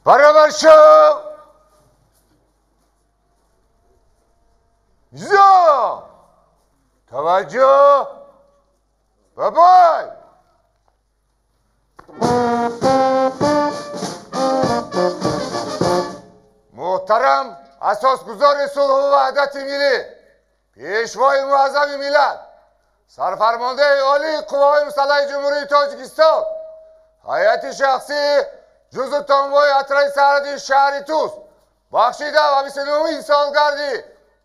Баробар шав! Низом! Таваҷҷӯҳ! Ба бой! Муҳтарам асосгузори сулҳу ваҳдати миллӣ, пешвои муаззами миллат, сарфармондаи олии қувваҳои мусаллаҳи Ҷумҳурии Тоҷикистон, ҳайати шахсии ҷузъу томбои атрои сарҳади шаҳри Тус бахшида ба 29-умин солгарди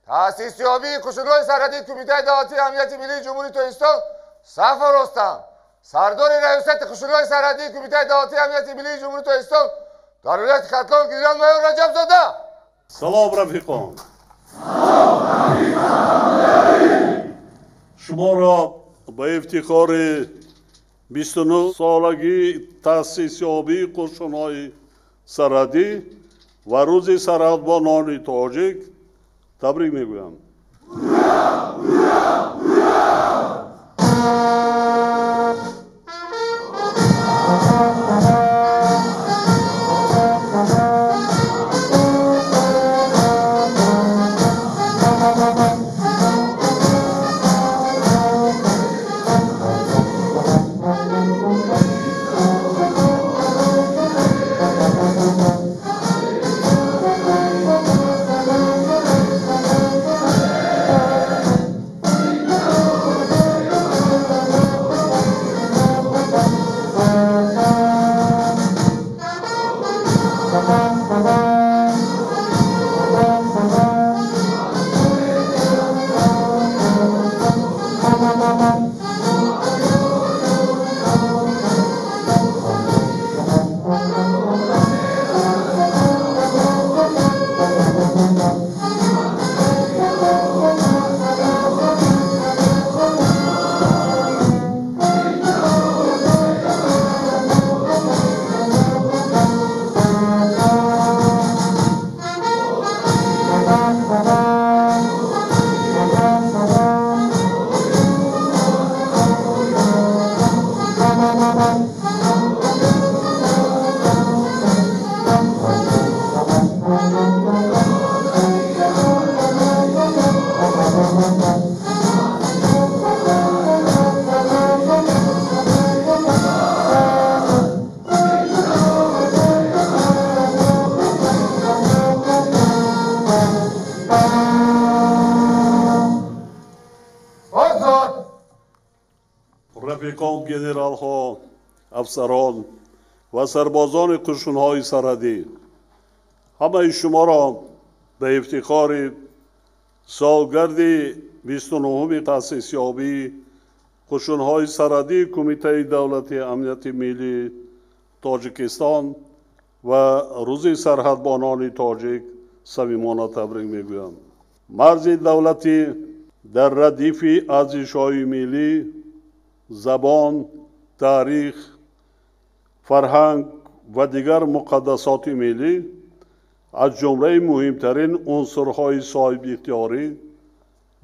таъсисёбии қушунҳои сарҳадии Кумитаи давлатии амнияти миллии Ҷумҳурии Тоҷикистон саф оростанд. Сардори раёсати қушунҳои сарҳадии Кумитаи давлатии амнияти миллии Ҷумҳурии Тоҷикистон дар вилояти Хатлон генерал-майор Раҷабзода. Салом, рафиқон! Шуморо ба ифтихори 29-солагии таъсисёбии қушунҳои сарҳадӣ ва рӯзи сарҳадбонони тоҷик табрик мегӯям. Рафиқон, генералҳо, афсарон ва сарбозони қушунҳои сарҳадӣ, ҳамаи шуморо ба ифтихори солгарди 29-уми таъсисёбии қушунҳои сарҳадии Кумитаи давлатии амнияти миллии Тоҷикистон ва рӯзи сарҳадбонони тоҷик самимона табрик мегӯям. Марзи давлатӣ дар радифи арзишҳои миллӣ, забон, таърих, фарҳанг ва дигар муқаддасоти миллӣ аз ҷумлаи муҳимтарин унсурҳои соҳибихтиёрӣ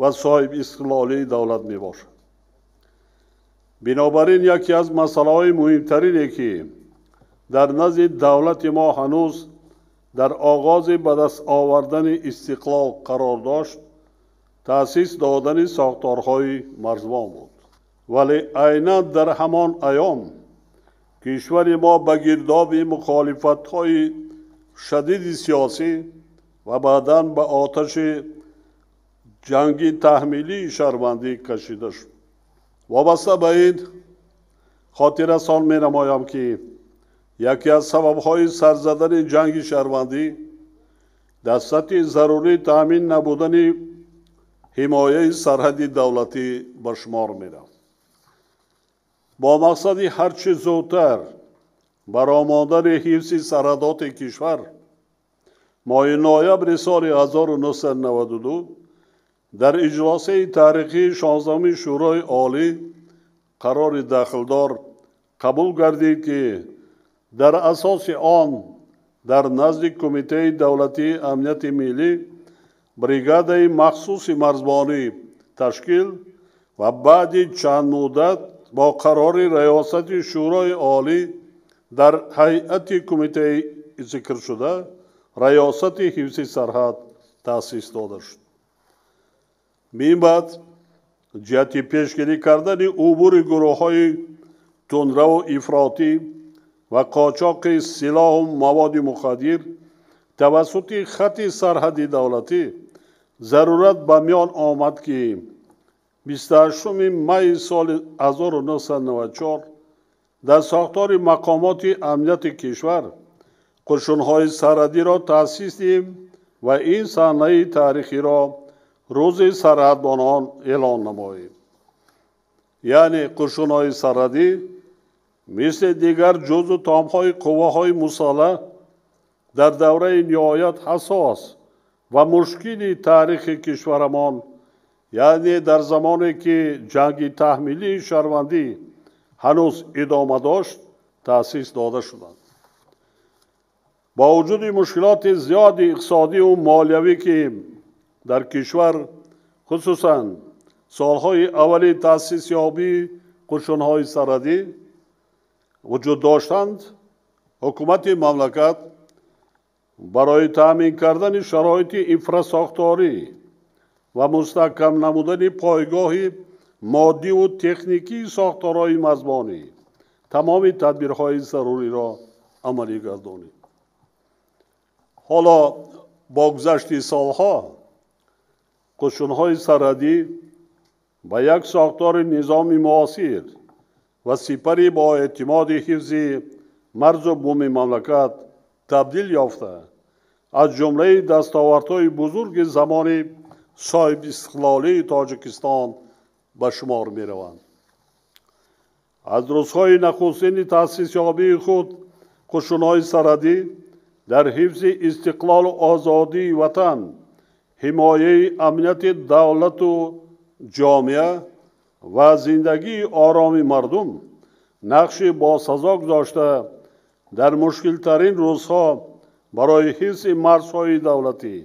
ва соҳибистиқлолии давлат мебошад. Бинобар ин яке аз масъалаҳои муҳимтарине ки дар назди давлати мо ҳанӯз дар оғози ба даст овардани истиқлол қарор дошт, таъсис додани сохторҳои марзбон буд. Вале айнан дар ҳамон айём кишвари мо ба гирдоби мухолифатҳои шадиди сиёсӣ ва баъдан ба оташи ҷанги таҳмилии шаҳрвандӣ кашида шуд. Вобаста ба ин хотиррасон менамоям, ки яке аз сабабҳои сарзадани ҷанги шаҳрвандӣ дар сатҳи зарурӣ таъмин набудани ҳимояи сарҳади давлатӣ ба шумор мерафт. Бо мақсади ҳарчи зудтар баромадани ҳифзи сарҳадоти кишвар, моҳи ноябри соли 1992 дар иҷлосаи таърихии 16-уми Шӯрои Олӣ қарори дахлдор қабул гардид, ки дар асоси он дар назди Кумитаи давлатии амнияти миллӣ бригадаи махсуси марзбонӣ ташкил ва баъди чанд муддат бо қарори раёсати Шӯрои Олӣ дар ҳайати Кумитаи зикршуда Раёсати ҳифзи сарҳад таъсис дода шуд. Мин баъд ҷиҳати пешгирӣ кардани убури гурӯҳҳои тундраву ифротӣ ва қочоқи силоҳу маводи мухаддир тавассути хати сарҳади давлатӣ зарурат ба миён омад, ки 28 майи соли 1994 дар сохтори мақомоти амнияти кишвар қушунҳои сарҳадиро таъсис диҳем ва ин саҳнаи таърихиро Рӯзи сарҳадбонон эълон намоем. Яъне қушунҳои сарҳадӣ мисли дигар ҷузъу томҳои қувваҳои мусаллаҳ дар давраи ниҳоят ҳассос ва мушкили таърихи кишварамон, яъне дар замоне ки ҷанги таҳмилии шаҳрвандӣ ҳанӯз идома дошт, таъсис дода шуданд. Бо вуҷуди мушкилоти зиёди иқтисодиву молиявӣ, ки дар кишвар хусусан солҳои аввали таъсисёбии қушунҳои сарҳадӣ вуҷуд доштанд, ҳукумати мамлакат барои таъмин кардани шароити инфрасохторӣ ва мустаҳкам намудани пойгоҳи моддиву техникии сохторҳои марзбонӣ тамоми тадбирҳои заруриро амалӣ гардонид. Ҳоло бо гузашти солҳо қушунҳои сарҳадӣ ба як сохтори низоми муосир ва сипари бо эътимоди ҳифзи марзу буми мамлакат табдил ёфта, аз ҷумлаи дастовардҳои бузурги замони соҳибистиқлолии Тоҷикистон ба шумор мераванд. Аз рӯзҳои нахустини таъсисёбии худ қушунҳои сарҳадӣ дар ҳифзи истиқлолу озодии ватан, ҳимояи амнияти давлату ҷомеа ва зиндагии ороми мардум нақши босазо гузошта, дар мушкилтарин рӯзҳо барои ҳифзи марзҳои давлатӣ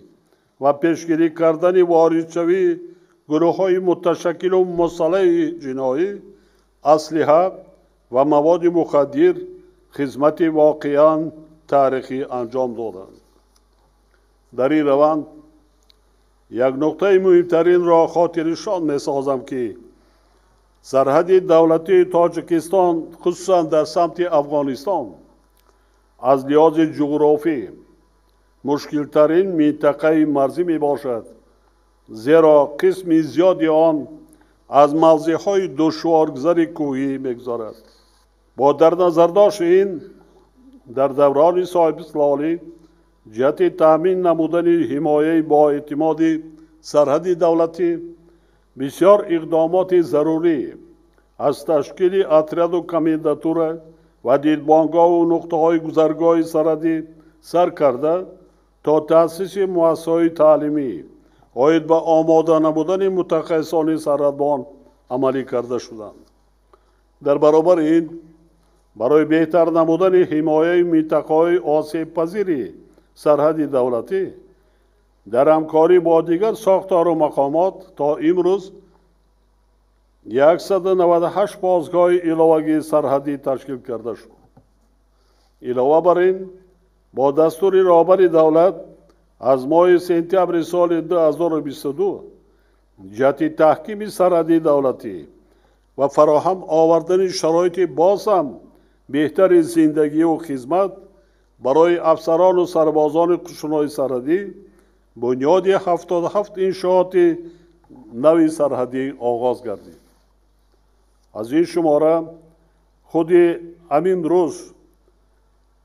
ва пешгирӣ кардани воридшавии гурӯҳҳои муташаккилу мусаллаҳи ҷиноӣ, аслиҳа ва маводи мухаддир хизмати воқеан таърихӣ анҷом доданд. Дар ин раванд як нуқтаи муҳимтаринро хотирнишон месозам, ки сарҳади давлатии Тоҷикистон, хусусан дар самти Афғонистон, аз лиҳози ҷуғрофӣ мушкилтарин минтақаи марзӣ мебошад, зеро қисми зиёди он аз мавзеъҳои душворгузари кӯҳӣ мегузарад. Бо дар назардошти ин дар даврони соҳибистиқлолӣ ҷиҳати таъмин намудани ҳимояи боэътимоди сарҳади давлатӣ бисёр иқдомоти зарурӣ аз ташкили отряду комендатура ва дидбонгоҳу нуқтаҳои гузаргоҳи сарҳадӣ сар карда то таъсиси муассисаҳои таълимӣ оид ба омода намудани мутахассисони сарҳадбон амалӣ карда шуданд. Дар баробари ин барои беҳтар намудани ҳимояи минтақаҳои осебпазири сарҳади давлатӣ дар ҳамкорӣ бо дигар сохтору мақомот то имрӯз 198 посгоҳи иловагии сарҳадӣ ташкил карда шуд. Илова бар ин бо дастури роҳбари давлат аз моҳи сентябри соли 2022 ҷиҳати таҳкими сарҳади давлатӣ ва фароҳам овардани шароити боз ҳам беҳтари зиндагиву хизмат барои афсарону сарбозони қушунҳои сарҳадӣ бунёди 77 иншооти нави сарҳадӣ оғоз гардид. Аз ин шумора худи ҳамин рӯз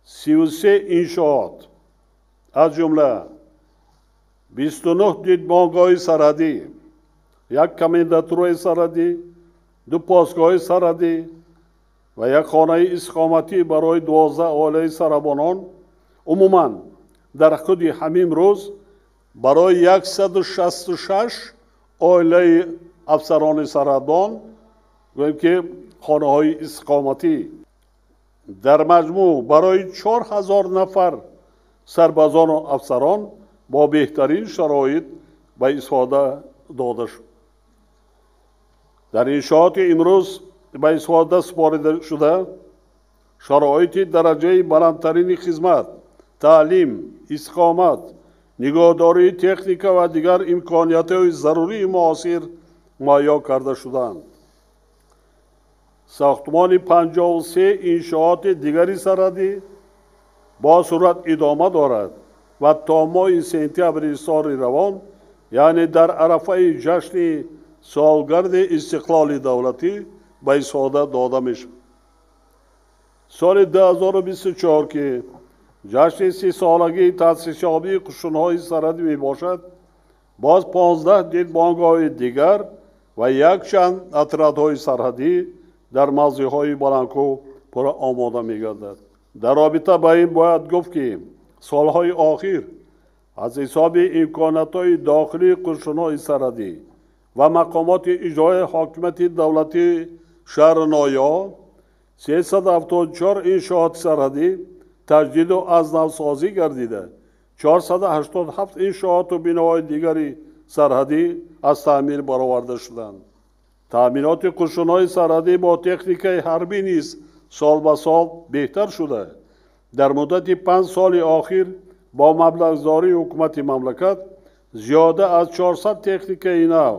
33 иншоот, аз ҷумла 29 дидбонгоҳи сарҳадӣ, як комендатураи сарҳадӣ, ду посгоҳи сарҳадӣ ва як хонаи истиқоматӣ барои 12 оилаи сарҳадбонон, умуман дар худи ҳамин рӯз барои 166 оилаи афсарони сарҳадбон, гӯем ки хонаҳои истиқоматӣ, дар маҷмӯъ барои 4000 нафар сарбазону афсарон бо беҳтарин шароит ба истифода дода шуд. Дар иншооти имрӯз ба истифода супорида шуда шароити дараҷаи баландтарини хизмат Таълим, истиқомат, нигоҳдории техника ва дигар имкониятҳои зарурии муосир муҳайё карда шуданд. Сохтмони 53 иншооти дигари сарҳадӣ бо суръат идома дорад ва то моҳи сентябри соли равон, яъне дар арафаи ҷашни солгарди истиқлоли давлатӣ ба истифода дода мешавад. Соли 2024, ки ҷашни 30-солагии таъсисёбии қушунҳои сарҳадӣ мебошад, боз 15 дидбонгоҳи дигар ва якчанд отрядҳои сарҳадӣ дар мавзеъҳои баландкӯҳ пурра омода мегардад. Дар робита ба ин бояд гуфт, ки солҳои охир аз ҳисоби имкониятҳои дохилии қушунҳои сарҳадӣ ва мақомоти иҷроии ҳокимияти давлатии шаҳру ноҳияҳо 374 иншооти сарҳадӣ таҷдиду аз навсозӣ гардида, 487 иншооту биноҳои дигари сарҳадӣ аз таъмир бароварда шуданд. Таъминоти қушунҳои сарҳадӣ бо техникаи ҳарбӣ низ сол ба сол беҳтар шуда, дар муддати 5 соли охир бо маблағгузории ҳукумати мамлакат зиёда аз 400 техникаи нав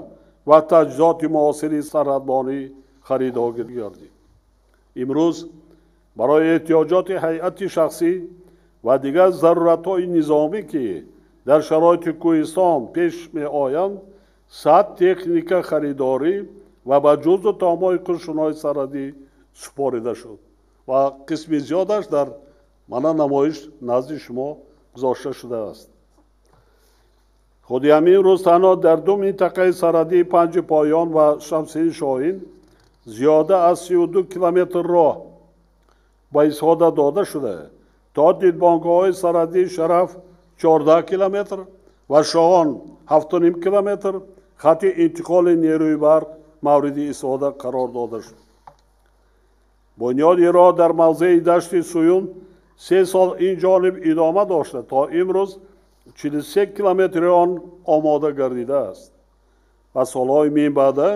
ва таҷҳизоти муосири сарҳадбонӣ харидорӣ гардид. Имрӯз барои эҳтиёҷоти ҳайати шахсӣ ва дигар заруратҳои низомӣ, ки дар шароити кӯҳистон пеш меоянд, 100 техника харидорӣ ва ба ҷузъу томҳои қушунҳои сарҳадӣ супорида шуд ва қисми зиёдаш дар мана намоиш назди шумо гузошта шудааст. Худи ҳамин рӯз танҳо дар ду минтақаи сарҳадии Панҷи Поён ва Шамсини Шоҳин зиёда аз 32 километр роҳ ба истифода дода шуда, то дидбонгоҳҳои сарҳадии Шараф 14 километр ва Шоҳон 7,5 километр хати интиқоли нерӯи барқ мавриди истифода қарор дода шуд. Бунёди роҳ дар мавзеи дашти Суюн 3 сол ин ҷониб идома дошта, то имрӯз 43 километри он омода гардидааст ва солҳои минбаъда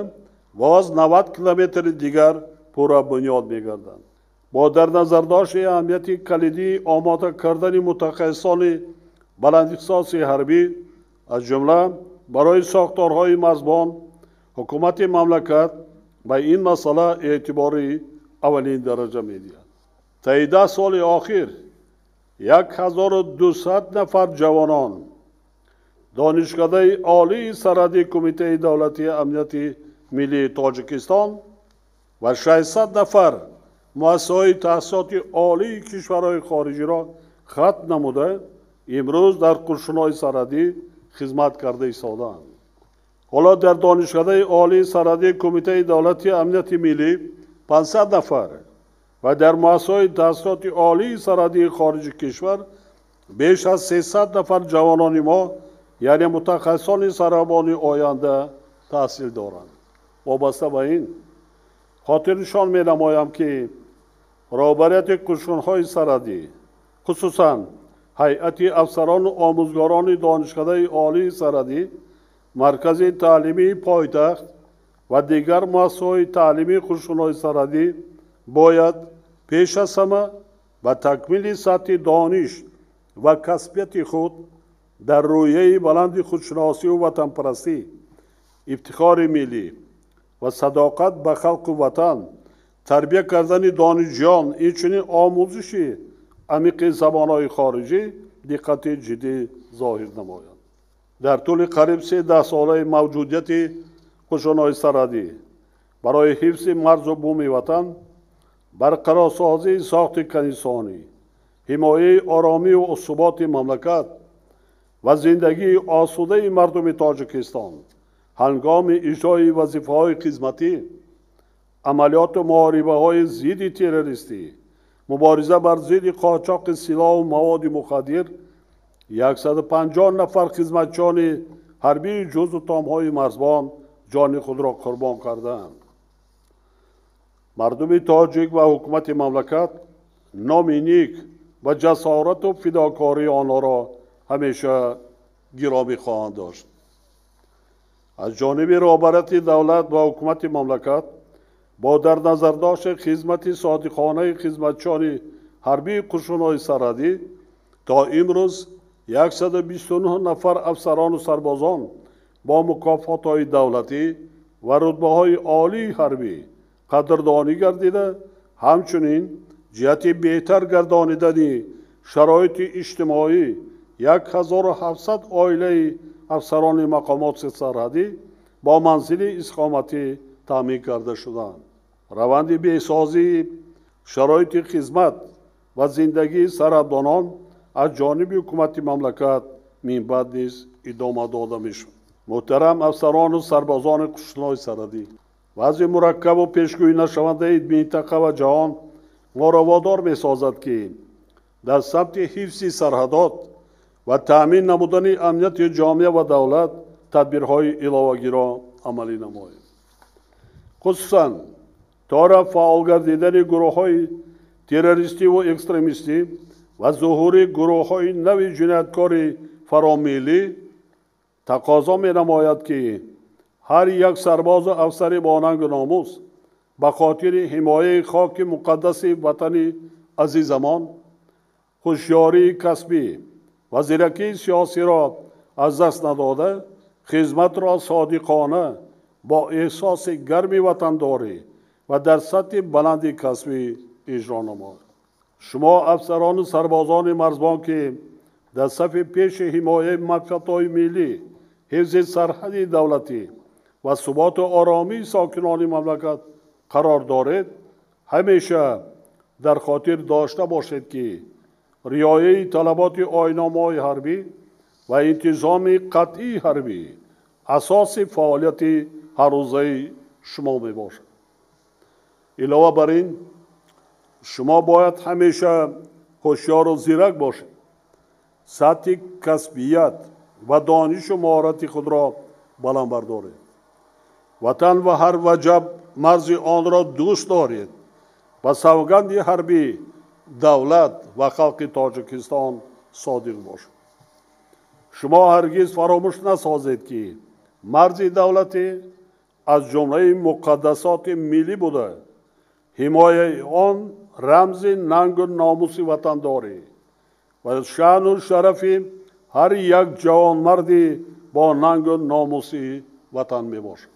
боз 90 километри дигар пурра бунёд мегарданд. Бо дар назардошти аҳамияти калидии омода кардани мутахассисони баландихтисоси ҳарбӣ, аз ҷумла барои сохторҳои марзбон, ҳукумати мамлакат ба ин масъала эътибори аввалин дараҷа медиҳад. Таи 10 соли охир 1200 нафар ҷавонон Донишкадаи Олии сарҳадии Кумитаи давлатии амнияти миллии Тоҷикистон ва 600 нафар муассисаҳои таҳсилоти олии кишварҳои хориҷиро хатм намуда, имрӯз дар қушунҳои сарҳадӣ хизмат карда истодаанд. Ҳоло дар Донишкадаи Олии сарҳадии Кумитаи давлатии амнияти миллӣ 500 нафар ва дар муассисаҳои таҳсилоти олии сарҳадии хориҷи кишвар беш аз 300 нафар ҷавонони мо, яъне мутахассисони сарҳадбони оянда таҳсил доранд. Вобаста ба ин хотирнишон менамоям, ки роҳбарияти қушунҳои сарҳадӣ, хусусан ҳайати афсарону омӯзгорони Донишкадаи Олии сарҳадӣ, маркази таълимии пойтахт ва дигар муассисаҳои таълимии қушунҳои сарҳадӣ бояд пеш аз ҳама ба такмили сатҳи дониш ва касбияти худ дар рӯҳияи баланди худшиносию ватанпарастӣ, ифтихори миллӣ ва садоқат ба халқу ватан, тарбия кардани донишҷӯён, инчунин омӯзиши амиқи забонҳои хориҷӣ диққати ҷиддӣ зоҳир намоянд. Дар тӯли қариб 3 даҳсолаи мавҷудияти қушунҳои сарҳадӣ барои ҳифзи марзу буми ватан, барқарорсозии сохти конститутсионӣ, ҳимояи оромию суботи мамлакат ва зиндагии осудаи мардуми Тоҷикистон ҳангоми иҷрои вазифаҳои хизматӣ, амалиёту муҳорибаҳои зидди террористӣ, мубориза бар зидди қочоқи силоҳу маводи мухаддир, 150 нафар хизматчиёни ҳарбии ҷузъу томҳои марзбон ҷони худро қурбон кардаанд. Мардуми тоҷик ва ҳукумати мамлакат номи ник ва ҷасорату фидокории онҳоро ҳамеша гиромӣ хоҳанд дошт. Аз ҷониби роҳбарияти давлат ва ҳукумати мамлакат бо дар назардошти хизмати содиқонаи хизматчиёни ҳарбии қушунҳои сарҳадӣ То имрӯз 129 нафар афсарону сарбозон бо мукофотҳои давлатӣ ва рутбаҳои олии ҳарбӣ қадрдонӣ гардида, ҳамчунин ҷиҳати беҳтар гардонидани шароити иҷтимоӣ 1700 оилаи афсарони мақомоти сарҳадӣ бо манзили истиқоматӣ таъмин карда шуданд. Раванди беҳсозии шароити хизмат ва зиндагии сарҳадбонон аз ҷониби ҳукумати мамлакат минбаъд низ идома дода мешавад. Муҳтарам афсарону сарбозони қӯшунҳои сарҳадӣ, вазъи мураккабу пешгӯӣ нашавандаи минтақа ва ҷаҳон моро водор месозад, ки дар самти ҳифзи сарҳадот ва таъмин намудани амнияти ҷомеа ва давлат тадбирҳои иловагиро амалӣ намоем. Хусусан тора фаъол гардидани гурӯҳҳои террористиву экстремистӣ ва зуҳури гурӯҳҳои нави ҷинояткори фаромиллӣ тақозо менамояд, ки ҳар як сарбозу афсари бо нангу номус ба хотири ҳимояи хоки муқаддаси ватани азизамон ҳушёрии касбӣ ва зиракии сиёсиро аз даст надода, хизматро содиқона бо эҳсоси гарми ватандорӣ ва дар сатҳи баланди касбӣ иҷро намояд. Шумо афсарону сарбозони марзбон, ки дар сафи пеши ҳимояи манфиатҳои миллӣ, ҳифзи сарҳади давлатӣ ва суботу оромии сокинони мамлакат қарор доред, ҳамеша дар хотир дошта бошед, ки риояи талаботи оинномаҳои ҳарбӣ ва интизоми қатъии ҳарбӣ асоси фаъолияти ҳаррӯзаи шумо мебошад. Илова бар ин, шумо бояд ҳамеша ҳушёру зирак бошед, сатҳи касбият ва донишу маҳорати худро баланд бардоред, ватан ва ҳар ваҷаб марзи онро дӯст доред ва савганди ҳарбӣ, давлат ва халқи Тоҷикистон содиқ бошед. Шумо ҳаргиз фаромӯш насозед, ки марзи давлатӣ аз ҷумлаи муқаддасоти миллӣ буда, ҳимояи он рамзи нангу номуси ватандорӣ ва шаъну шарафи ҳар як ҷавонмарди бо нангу номуси ватан мебошад.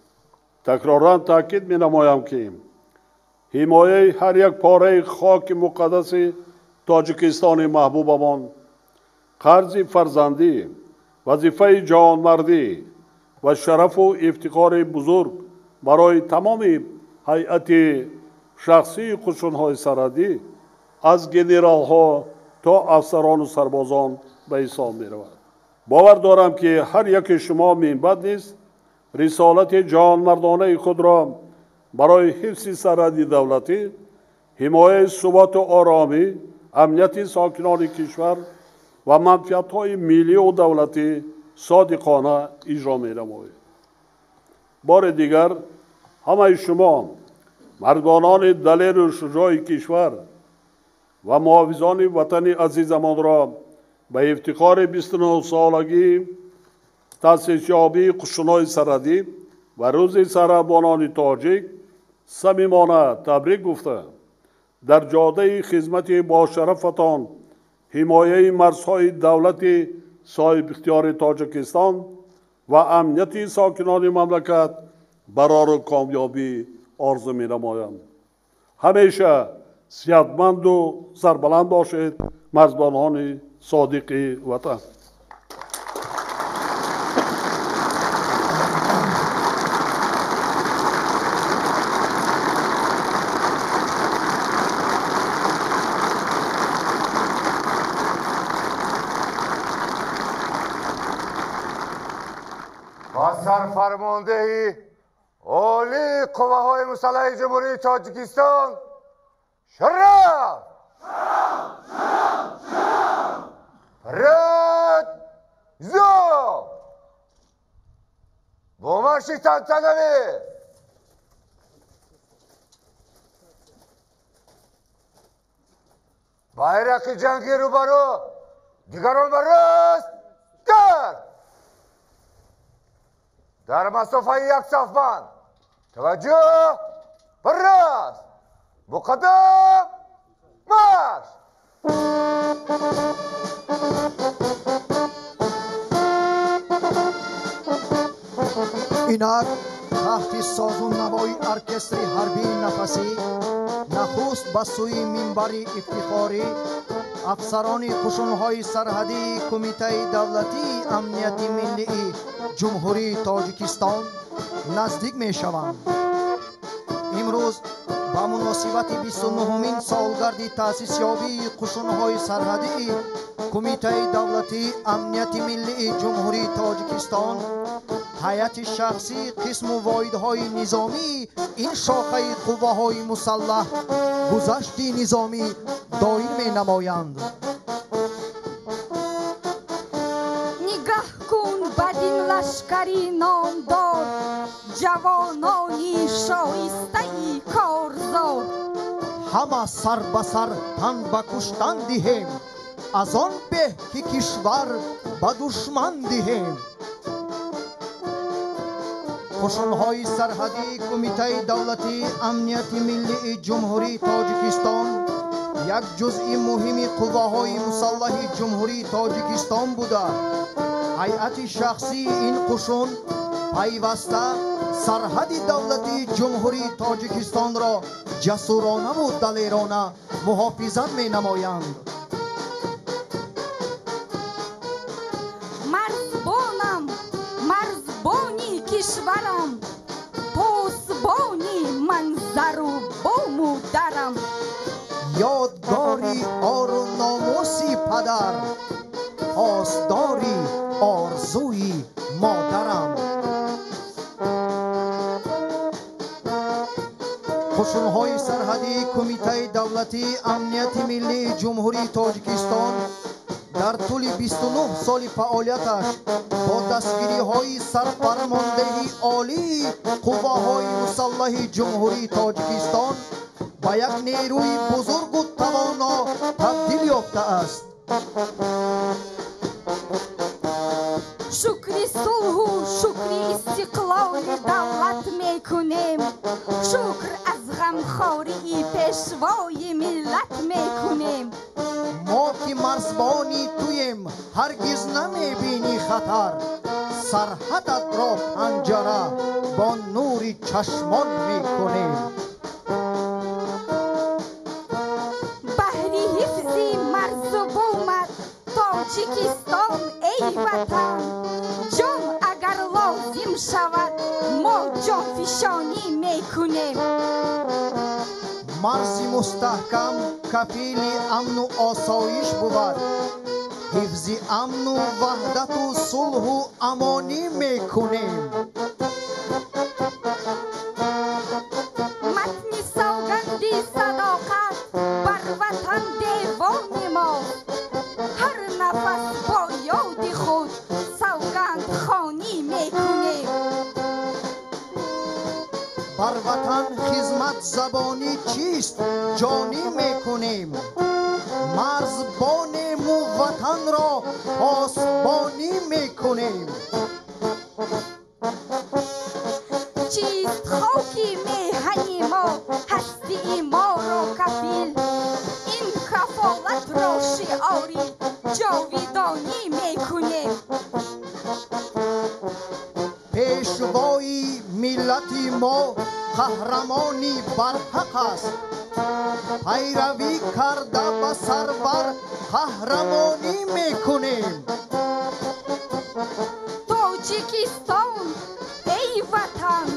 Такроран таъкид менамоям, ки ҳимояи ҳар як пораи хоки муқаддаси Тоҷикистони маҳбубамон қарзи фарзандӣ, вазифаи ҷавонмардӣ ва шарафу ифтихори бузург барои тамоми ҳайати шахсии қӯшунҳои сарҳадӣ аз генералҳо то афсарону сарбозон ба ҳисоб меравад. Бовар дорам, ки ҳар яке шумо минбаъд низ рисолати ҷавонмардонаи худро барои ҳифзи сарҳади давлатӣ, ҳимояи суботу оромӣ, амнияти сокинони кишвар ва манфиатҳои миллию давлатӣ содиқона иҷро менамоед. Бори дигар ҳамаи шумо мардонони далеру шуҷои кишвар ва муҳофизони ватани азизамонро ба ифтихори 29-солагии таъсисёбии қӯшунҳои сарҳадӣ ва рӯзи сарҳадбонони тоҷик самимона табрик гуфта, дар ҷодаи хизмати бошарафатон ҳимояи марзҳои давлати соҳибихтиёри Тоҷикистон ва амнияти сокинони мамлакат барору комёбӣ орзу менамоям. Ҳамеша сиҳатманду сарбаланд бошед, марзбонони содиқи ватан. Ба сарфармондеҳи олии қувваҳои мусаллаҳи Ҷумҳурии Тоҷикистон шараф! Рад зо! Бо марши тантанавӣ! Байрақи ҷангӣ рӯбарӯ, дигарон ба рост кард! Дар масофаи як сафбанд таваҷҷӯҳ ба рост, муқаддам марш! Инак таҳти созу навои оркестри ҳарбии нафасӣ нахуст ба сӯи минбари ифтихорӣ афсарони қушунҳои сарҳадии Кумитаи давлатии амнияти миллии Ҷумҳурии Тоҷикистон наздик мешаванд. Имрӯз ба муносибати 29-умин солгарди таъсисёбии қушунҳои сарҳадии Кумитаи давлатии амнияти миллии Ҷумҳурии Тоҷикистон ҳайати шахсии қисму воҳидҳои низомии ин шохаи қувваҳои мусаллаҳ гузашти низомӣ доир менамоянд. Нигаҳ кун бадин лашкари номдор, ҷавонони шоистаи корзор. Ҳама сар ба сар тан ба куштан диҳем, аз он беҳ ки кишвар ба душман диҳем. Қушунҳои сарҳадии Кумитаи давлатии амнияти миллии Ҷумҳурии Тоҷикистон як ҷузъи муҳими қувваҳои мусаллаҳи Ҷумҳурии Тоҷикистон буда, ҳайати шахсии ин қушун пайваста сарҳади давлатии Ҷумҳурии Тоҷикистонро ҷасуронаву далерона муҳофизат менамоянд. Марзбонам, марзбони кишварам, посбони манзару бому дарам. Ёдгори ору номуси падар, посдори орзуи модарам. Қушунҳои сарҳадии Кумитаи давлатии амнияти миллии Ҷумҳурии Тоҷикистон дар тӯли 29 соли фаъолияташ бо дастгириҳои сарфармондеҳи олии қувваҳои мусаллаҳи Ҷумҳурии Тоҷикистон ба як нерӯи бузургу тавоно табдил ёфтааст. Шукри сулҳу шукри истиқлоли давлат мекунем, шукр аз ғамхории пешвои миллат мекунем. Мо ки марзбони туем, ҳаргиз намебинӣ хатар, сарҳадатро панҷара бо нури чашмон мекунем. Баҳри ҳифзи марзу бумат Тоҷикистон эй ватан, ҷон агар лозим шавад мо ҷонфишонӣ мекунем. Марзи мустаҳкам кафили амну осоиш бувад, ҳифзи амну ваҳдату сулҳу амонӣ мекунем. Матни савганди садоқат бар ватан девони мост, ҳар нафас бо ёди худ савгандхонӣ мекунем. Бар ватан хизмат забонӣ чист, ҷонӣ мекунем. Марзбонему ватанро посбонӣ мекунем. Чист хоки меҳани мо, ҳастии моро кафил, ин кафолатро шиори ҷовидонӣ мекунем. Пешвои миллати мо қаҳрамони барҳақ аст, пайравӣ карда ба сарвар қаҳрамонӣ мекунем. Тоҷикистон эй ватан,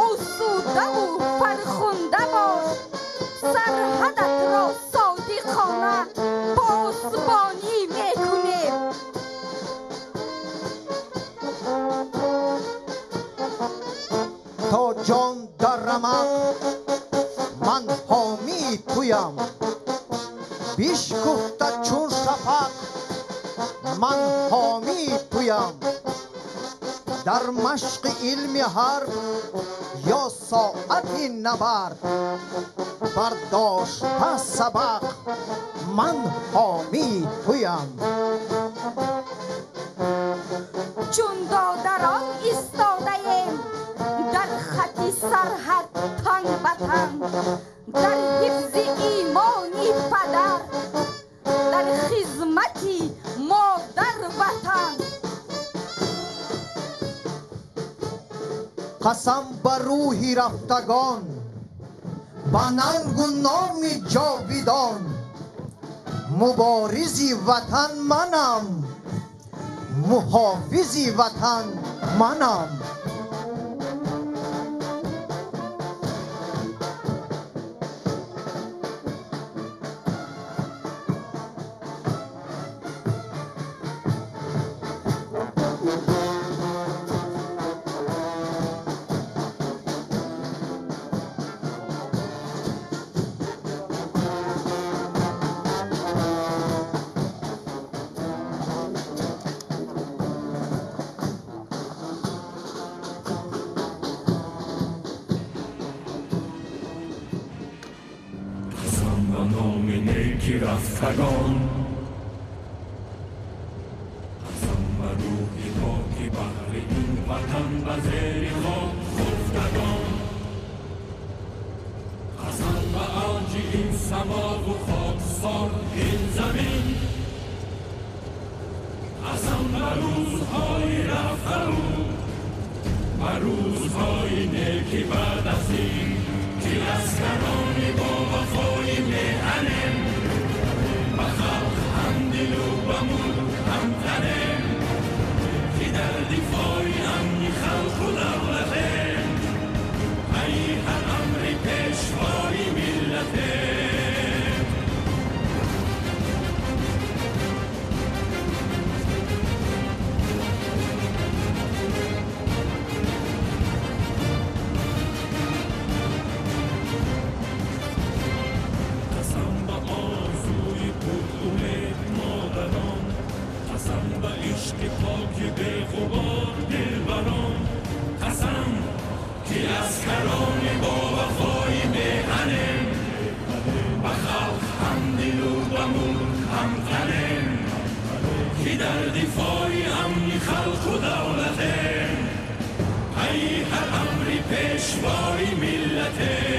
осудаву фархунда бош, сарҳадатро содиқона посбонӣ мекунем. То ҷон дар рамақ ман ҳомии туям, бишкуфта чун шафақ ман ҳомии туям. Дар машқи илми ҳарб ё соати набард бардошта сабақ ман ҳомии туям. Чун додарон истодаем дар хати сарҳад тан ба тан, дар ҳифзи имони падар, дар хизмати модар ватан. Қасам ба рӯҳи рафтагон, ба нангу номи ҷовидон. Муборизи ватан манам, муҳофизи ватан манам. رفتگان، قسم به روح پاک بهر این وطن به زیر خاک خفتگان، قسم به اوج این سما و خاکسار این زمین، قسم به روزهای رفته و به روزهای نیکی بعد از این که عسکران با وفای میهنم، به خلق هم دل و به ملک هم تنم، که در دفاع امن خلق و دولتم، پی هر امر پیشوای ملتم. قسم به آرزوی پرامید مادران، قسم به عشق پاک بی غبار دلبران، قسم که عسکران با وفای میهنم، به خلق هم دل و به ملک هم تنم، که در دفاع امن خلق و دولتم، پی هر امر پیشوای ملتم.